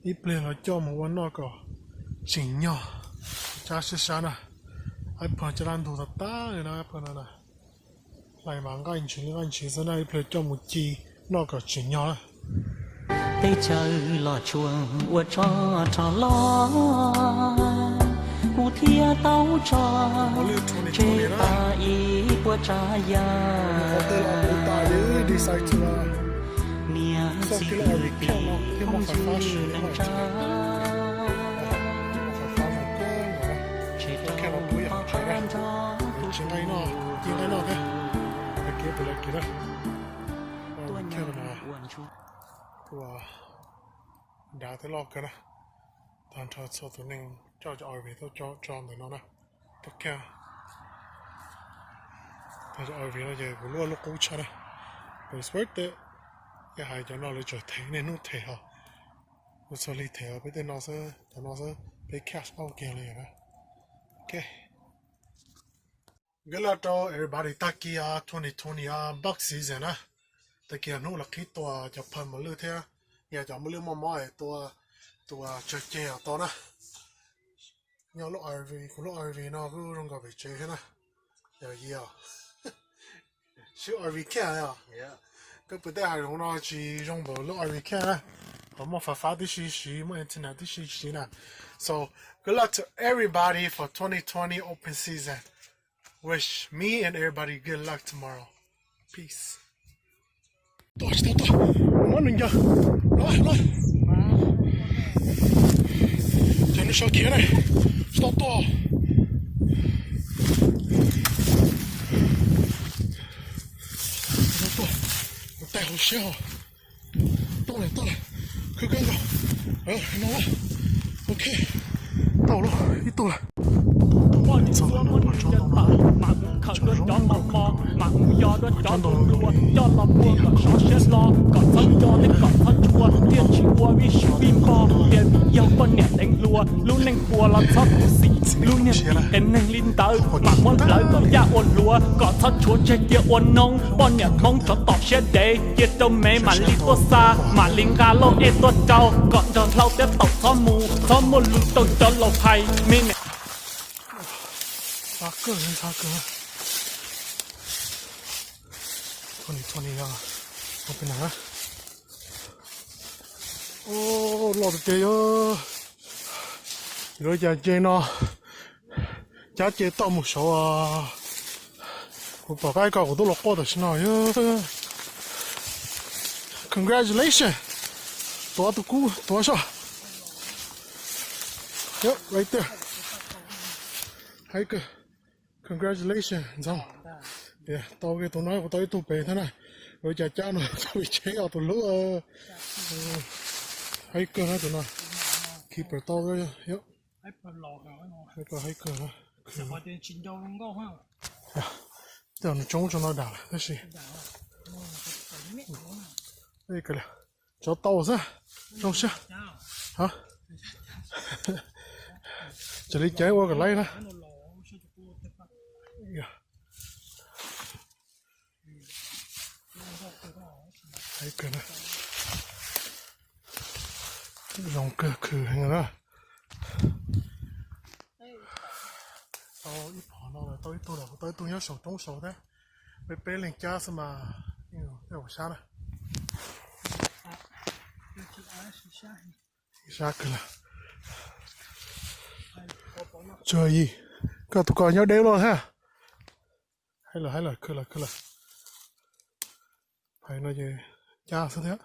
Ib pliag los coj mus ua noj kom tsim nyog. Tsab sab sab na, ib pawg caj dab ntug tag tag li na, ib pawg no na. Hlais mas nqaij ntsis li nqaij ntsis xwb na, ib pliag coj mus ci noj kom tsim nyog na. Teb chaws los tsuas ua tso rog loj, kuv thiaj tau tso tsev tas ib puas tsav yam. Niam txiv phooj ywg neej tsa, tseg rau pab nrog tuaj nyob ua ntsuag. Dav thiab loj kawg na. Tag nrho txhua tus neeg coj cov R V tuaj tso ntawm no na. Tuaj kiag. Cov R V no ces kuv lub lub qub tshaj na. But it's worth it. Yog hais cov no lawv tseem them niaj hnub them hos. Kuv txhua li them peb tej no xwb, cov no xwb peb cash out kiag li na. Ok. Good luck rau everybody tag kis twenty twenty buck season na. Tag kis hnub lawv qhib tua cov phaw mos lwj thiab, yog cov mos lwj muaj mob es tua tus tsawg ceg tau na. Nyob lub R V, kuv lub R V no kuj zoo nkaus pem tsev thiab na. Yog yog sib R V cab os. Koj pw tej hav zoov no tsis zoo npaum lub R V cab na. Qhov muaj fab fab tib si siv, muaj antenna tib si siv na. So, good luck to everybody for twenty twenty open season. Wish me and everybody good luck tomorrow. Peace. Tuaj tsis tau tuaj, muab nws ncaws. Los los. Cov nws sawv khiav ne, tsis tau tuaj. Tsis tau tuaj, kuv tag hauv siab hos. Tuaj lawm, tuaj lawm. Khwv kawg nkaus. No, ok. Tau lawm, ib tug lawm. Mas mus khawm dua cov laus mos, mas mus yos dua cov laus hluas, coj los puag kom sov siab hlo, kom txhob nco thiab kom txhob tshua, thiaj tsis ua vij sub vij npog. Tias vim yog poj niam deev hluas, lub neej puas los txhob khuv xim, lub niag tim qias neeg li ntawd, mas muab hlawv kom yaj ua hluas, kom txhob tshuav tseg cia ua noob. Poj niam Hmoob tsov tom siab dev, cia rau me mam li tuaj xa, mam li nqa lauj ej tuaj rau, kom nrog hlau thiab taum txhob mus, txhob muaj lus rau cov laus hais, me niam. Loj tiag tiag yog. Yuav cas ces no cab ces toj mus saud. Kuv pom qab ko kuv tuaj los quaj tam sim no. Congratulations. Tuav tus kub tuav soj. Yep, right there. Haib kawg. Congratulations Ntxoov. Tau tus no kuv tau ib tug pem thiab na. Yuav cas cab no tau tsheb os tus hlub. Haib kawg na tus no. Keeper tau. Haib kawg na. Tej nws tsoob tso no dam lawm tab sis. Tsov tau xwb. Zoo siab. Raws li cav ua kom laib na. Zoo kawg khwv heev na. Tau ib phom no los tau ib tug los tau ib tug nyob saum roob saud thiab. Peb peb leeg cab xwb mas. Ua sab na. Sab kawg lawm. Tsuag yim, koj tus ko nyob deb luaj thiab. Haib lawm, haib lawm, khwv lawm, khwv lawm. Phais no ces cab xwb thiab.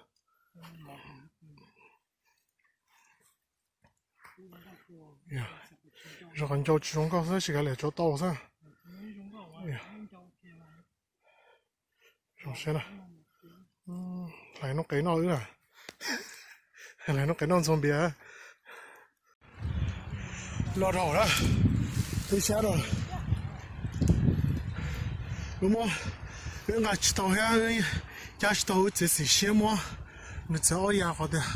Zoo qhov ncau tsis zoo nkauj xwb, tsis kav liam tsov tau xwb. Zoo siab na. Hlais noob qes noj wb na. Hlais noob qes noj ntxuag npias. Los rau na, twb sab rau. Lub mob, wb nqa tsis tau thiab, cab tsis tau, wb txiav txim siab muab nws txiav ob ya qhov tias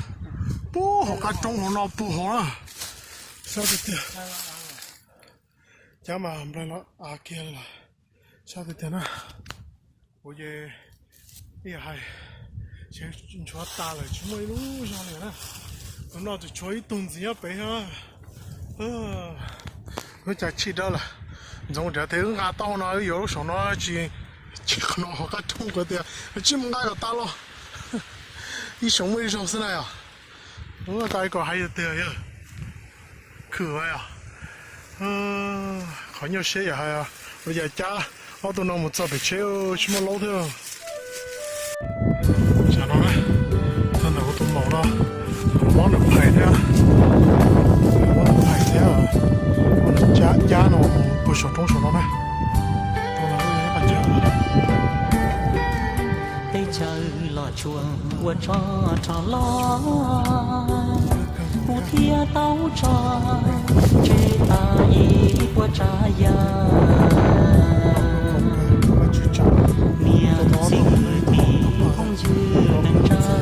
puag hauv qab roob hauv no puag hauv na. Sab tiag tiag. Cab mas nplaig los av kiag li lawm. Sab tiag tiag na. Kuv ces ib yam hais, ntshuav tas lawm tsis muaj ib lub zog li na. Tus no tseem tshuav ib tug ntxiv nyob pem thiab. Lub caij tshij dawb lawm. Ntxoov nrad tias wb nqa tau no wb yuav lub saum no tsis, tsis qhov no ho qab roob ko tias tsis mus nqa kom tas los. Ib xyoo muaj ib zaug xwb na yom. Ua tau ib ko hais tiag tiag yog khwm yom. Qhov nyuaj siab yam hais los yam cab ob tug no mus txog pem tsheb tsis muaj laub thiab. Tsam no na, txog ntawm kuv tus maum no, mob nws phais thiab, mob nws phais thiab, cab cab no puag saum roob saum no na. Teb chaws los tsuas ua tso rho loj, kuv thiaj tau tso tseg tas ib puas tsav yam. Niam txiv kwv tij phooj ywg neej tsa,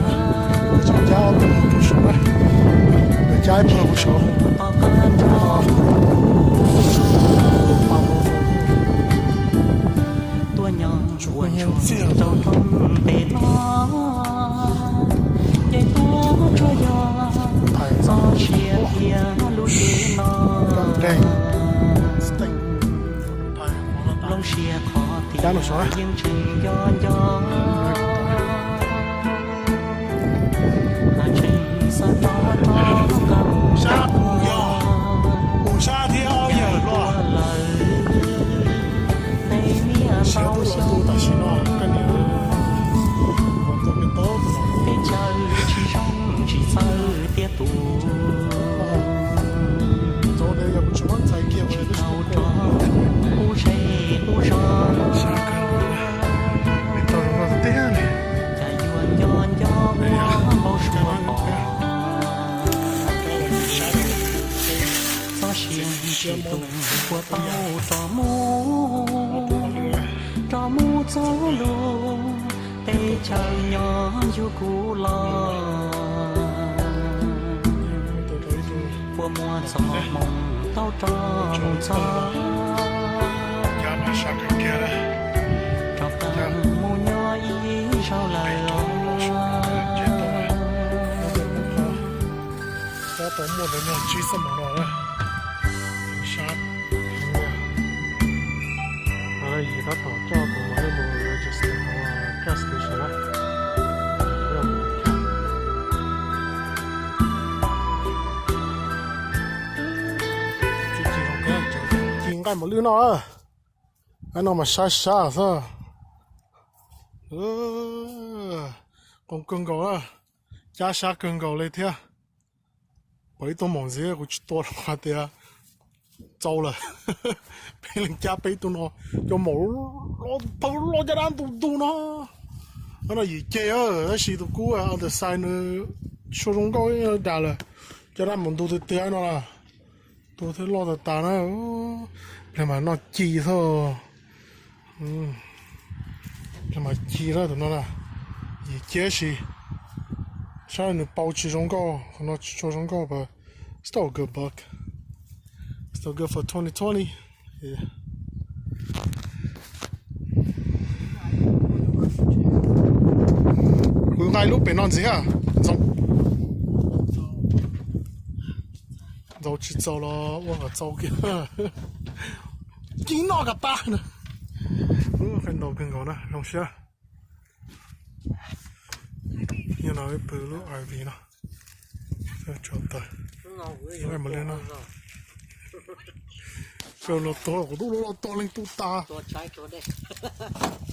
tom qab nrog tuaj nyob ua ntsuag rau rooj pem no, ces tuaj tsuas yog txoj sia thiab lub tsev no. Lub siab qhov tias yeej tseem nco nco, tseem xav rov rov qab mus. Sab kuj yog, kuv sab thiab ob yawg tuaj lawm, tej niaj ntau xyoo teb chaws tsis zoo tsis txawj tiaj tus, tsis tau rov qub zej qub zos, cas yuav nco nco ua npau suav pom. Txoj sia tsis tu ua tau rov mus, rov mus txoj lus, teb chaws nyob yug kuv los. Kua muag txoj hmoo tau rov mus txog, rov qab mus nyob ib zaug lawm os. Tab tom muaj ntawd nyuag tsib xuab moos no na. Sab heev. Yim tab tom coj tus mos lwj mus register hauv gas station na. Ci nqaij mos lwj no, no mas sab sab xwb. Qoo kawg nkaus na, cab sab kawg nkaus li thiab. Pom ib tug maum ntxiv kuv tsis tua los hais tias txaus lawm. Peb leeg cab peb tug no, cov maum los tau los caj dab ntu ntu no. No yim ceg tab sis tus kub other side nws tsis zoo nkauj ib dag lawm. Caj dab maum ntu tiag tiag no na. Tus thiab loj tas tas na. Pliag mas noj ci xwb. Pliag mas ci na tus no na. Yim ceg sis saib nws paus tsis zoo nkauj, qhov no tsis tshua zoo nkauj but still a good buck. Still good for twenty twenty. Kuv nqa ib lub pem no ntxiv. Ntxaus tsis txaus los ua kom txaus kiag. Ci noj kom tas na. Qhov ntau kawg nkaus na, zoo siab. Nyob no pw lub R V no. Tsaus taws. Mus li no. Kawg los tuag, kuv tub los tuag leej twg tas.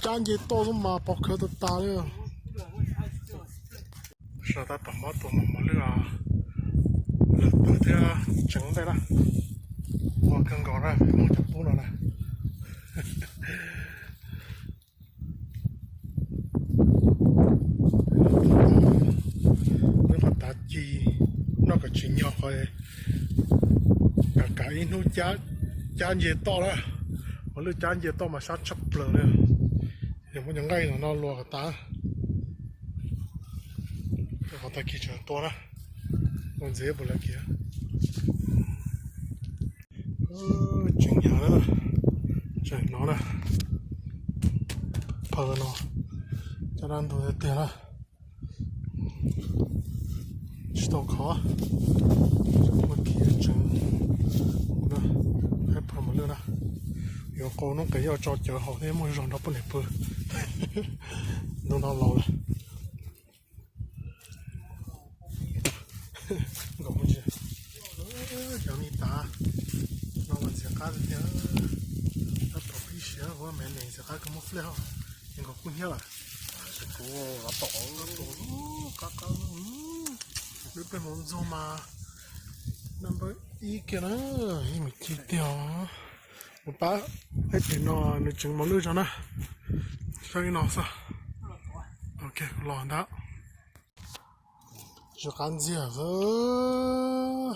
Cab nce toj xwb mas pov khawv tas tas li. Sawv tab tom muab tus maum mos lwj lawm pw thiab tseev nplej na. Ua kawg nkaus na, muab cov pub no na. Lub qhov tav ci noj kom tsis nyog qhov, kav kav ib hnub cab nce toj na. Ua lwj cab nce toj mas sab tshaj plaws li. Yog muab cov nqaij no luas kom tas. Qhov tag kis tseem tua na. Ua ntxiv puas lawv kiag. Tseem yog na, tseem no na. Phaw no, caj dab ntug tiag tiag na. Tsis tau khov, ua kiag tseem ub na, hais phom mos lwj na, yuav qau noob qes yoj tso cawv haus thiab muaj zog nrog poj niam pw. Ntu no laus lawm. Nkaus me ntsis, cov me tas no mas ntxim qab tiag tiag. Tab tom pib siav ua me nees ntxim qab kawg muab flej hos, es nkaus kub hnyiab lawm. Kuv los tom qab qab, lub peb hmoov ntxog mas number ib kiag na, ib me ci tiag. Kuv pab ib tim no nws tseem mos lwj zog na, saib ib no xwb. Ok, los ntag. Tsis qab ntxiag xwb.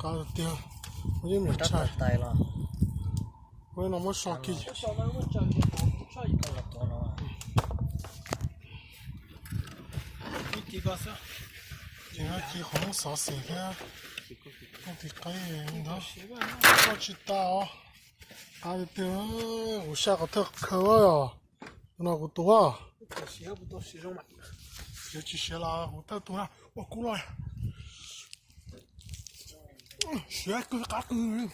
Qab tiag, muaj ib me tshais. Ua no muab so kiag. Ces no ci qhov muab xov xwm thiab. Koj tis qaib ntag, koj tsis tas os. Qab tiag tiag, kuv saj qhov thawj khaws os. No kuv tus, siav tsis siav los kuv thawj tus na, ua kub los. Siav kawg qab kawg.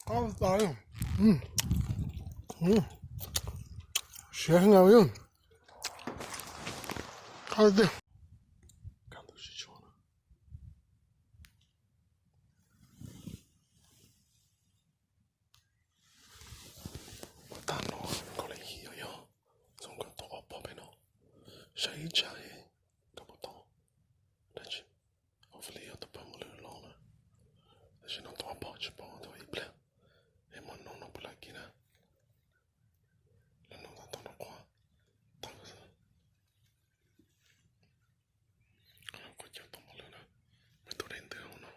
Qab tas, siav heev. Qab tiag. Tag no koj le yog txog koj tau ob pob pem no, saib ib tsam koj puas tau dab tsi. Hopefully yog tus pab mos lwj los na, tab sis no tau ob pob tsis paub tau ib pliag, es hmo no no puas laim kiag na. Lawv no tau tau nrog qhuav tag xwb. Qhov no kuv cov tau mos lwj na, muaj tus dej ntws hauv no.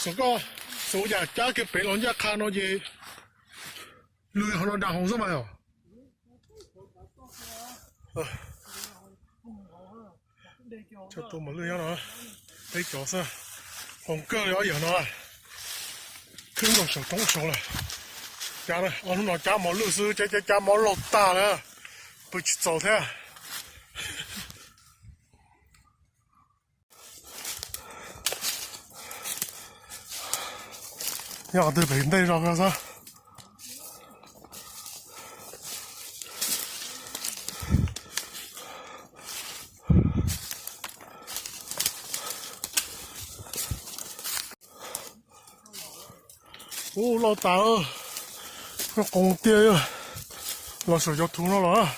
Xyov koj, xyov yam cab kiag pem los ncaj qha no ces lwg ho no dag hoov xwb mas yog. Cov tus mos lwj nyob no, peb cov xwb, qoos kawg li ob yawg no. Khwb nkaus saum roob saud lawm. Cab ob hnub no cab mos lwj xwb, cab cab cab mob laug tag lawm, pw tsis txaus thiab. Nyob qhov twg pem ntej zog xwb. Ub, loj tas, qoos tiag, los saum cov thuv no los.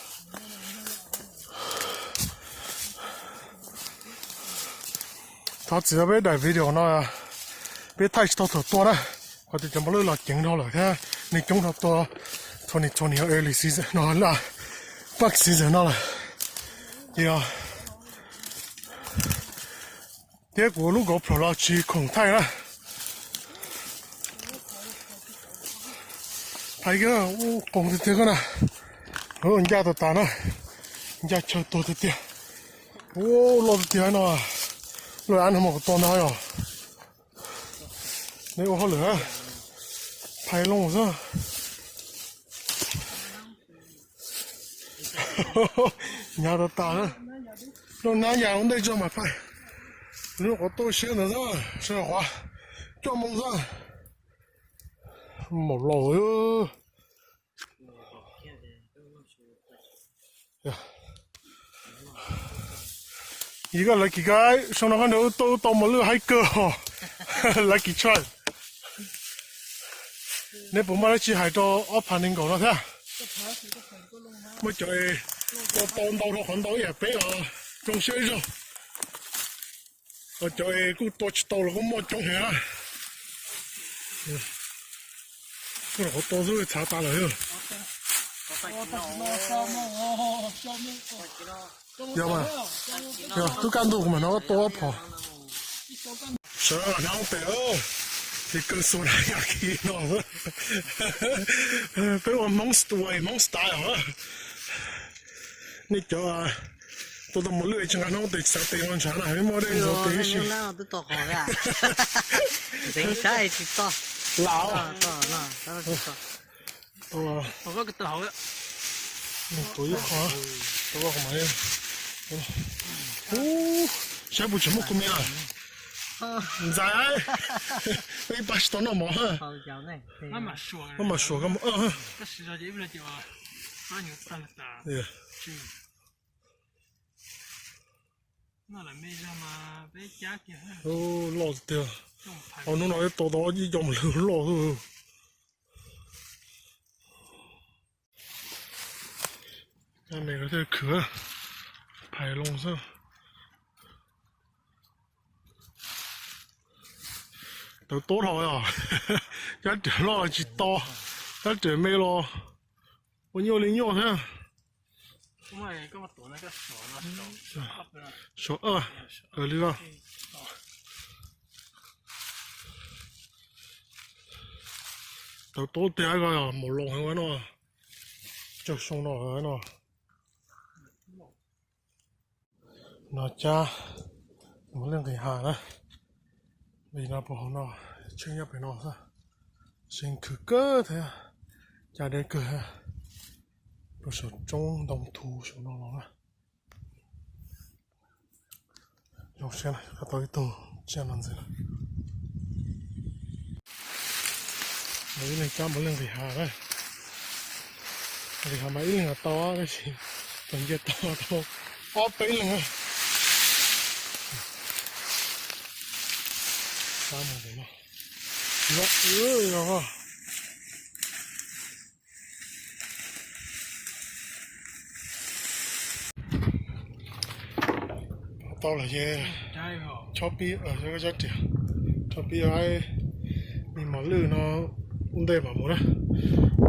Thov txim peb daim video no, peb thaij tsis tau thaum tua na, qhov tias cov mos lwj los ceev dhau lawm thiab, neeg coob dhau tua twenty twenty early season no, past season no lawm. Ces thiab kuv lub GoPro los tsis khoom thaij na. Phais kiag, ub, qoos tiag tiag koj na. Ncaj tas tas na, ncaj chaw tuag tiag tiag. Ub, loj tiag tiag no, loj ab no mas kuv tua ntag yog. Nej ua hauj lwm, phais loo xwb. Hnyav tas tas na. Noj nab yas ua ntej tso mas pais. Lub qhov tuaj siab ntawd xwb, sawv qhov cuaj moo xwb. Maum laus. Yog koj lucky guy, xyoo no koj nrog wb tuaj wb tau mos lwj haib kawg os. Lucky strike. Neb puas muaj dab tsi hais rau ob phav nees nkaum no thiab? Muaj cov es tua tau ntau rau qhov ntau ib yam peb os, zoo siab ib zaug. Ho cov es kuj tua tsis tau los kuj muaj coob heev na. Kuj rau qhov tua xwb txhav tas lawm. Yog mas, yog tub kaj ntug kuv mam hnov koj tua ob phom. Sawv hnab tes, ces kawg xua na yam khi no. Peb ua Hmoob ua Hmoob style os. Nej cov tua tau mos lwj tsis nqa hnab tes xav tes no ntshav na, muaj dej ntxuav tes ib si. Lam tuav ib qho, tuav qhov mas, saib puas tseem muaj kua mis lawm. Ntxais, peb ib pab tsis tau noj mov. Maj mam suav koj mus. Loj tiag. Au, hnub no peb tua tau ib co mos lwj loj xwb. Cov me thiaj khwv, phais loo xwb. Tawv tuab dhau os. Cab riam loj tsis tau, cab riam me los ua nyuaj li nyuaj thiab. Suav, li no. Tawv tuab tiag, maum loo heev no. Cog xyoo no no. No cab mos lwj nqis hav na. Li no puag hauv no, tsheb nyob pem no xwb. Seev khwv kawg thiab, cab deb kawg. Puag saum roob ntoo thu saum no los na. Zoo siab koj tau ib tug tsiaj no ntxiv lawm. Ib leeg cab mos lwj nqis hav na. Nqis hav mas ib leeg los tau tab sis tau nce tau tau ob peb leeg. Cab mus ntawm no. Loj, loj. Tau lawm ces chob pib, chob riam, chob pib me mos lwj no ua ntej mam mus na.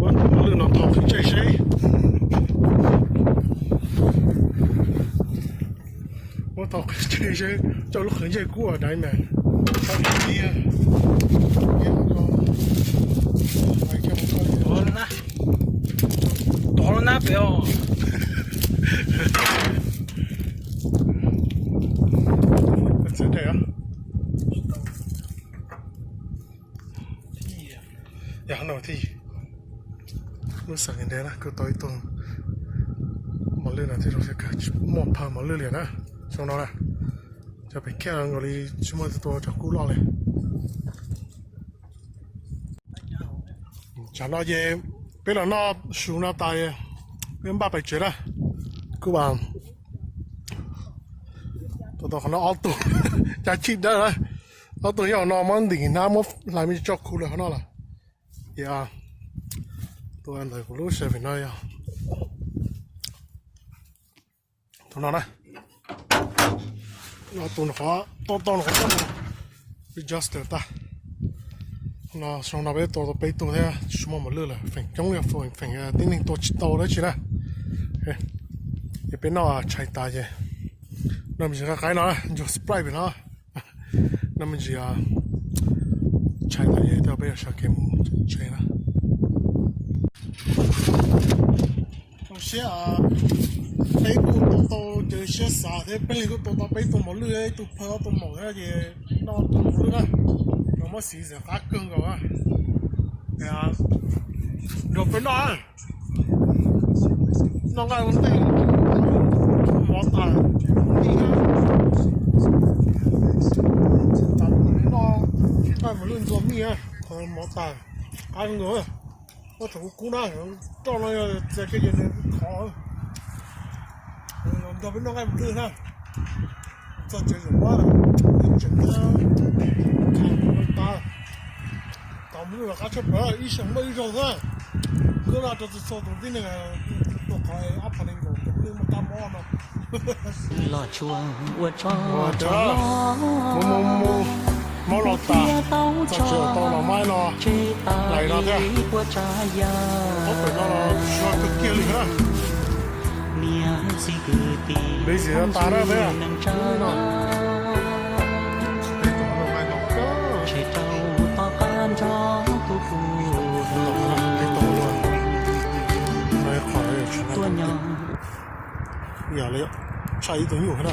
Muab mos lwj no thau qhwv tsej seb. Muab thau qhwv tsej seb, coj lub qhwv ntsej kub dai mas. Tov lub nab pem os. Yog no thiab, lub xam ntev na kuj tau ib tug mos lwj no thiab, zoo siab kawg, tsis muaj phaw mos lwj li na. Xyoo no na, cov pem khiaj nkaus li tsis muaj tus tua cov kub loj li. Tsam no ces peb los noj su no tas, peb npaj pais tsev na. Kuj tua tau qhov no ob tug, cab chij dawb na. Ob tug nyob hauv no muab ntim hnab muab hlais me tso khu lawm qhov no lawm. Ces tus ntawm kuv lub save no yog tus no na. Tus no qhov tau tau no qhov tau mus register tag. No xyoo no peb tua tau peb tug thiab tsis muaj mos lwj lawm, feem coob yog feem tib neeg tua tsis tau dab tsi na. Ces peb noj tshais tas ces noj me ntsis qaib qaib no, nrog Sprite pem no. Noj me ntsis tshais tas ces peb yuav sawv kev mus tsev na. Zoo siab, peb kuj tua tau cawv siab xav thiab, peb leeg kuj tua tau peb tug mos lwj, ib tug phaw ob tug maum thiab ces noj tau mos lwj na. Los muab xim txawm qab kawg nkaus na. Nrog peb noj. Noj nqaij ua ntej, mov tas, mij na. Tsis tas li no, nqaij mus lwj ntxuag mij na, qhov mov tas, qab zoo nkauj. Muab thaum kub kub na, roj no yog txias kiag ces nws khov. Nrog peb noj nqaij mus lwj na. Txog tsev zaum no, tseem qab, tau mus lwj los qab tshaj plaws, ib xyoos muaj ib zaug xwb. Kuv los rau txhua tus tib neeg tuaj qhov ob phav nees nkaum tus lwj muaj qab mob no. Los tsuas ua tso, mus mus mus, mob los tas, txog tsev tau los maib no, lais no thiab. Ob pem no los sua kawg kiag li na. Niam txiv kwv tij, peb tsis tas na peb no. Tsheb rau tom qab nrog tus kuv, tuaj nyob. Yam li tshaj ib tug nyuj na.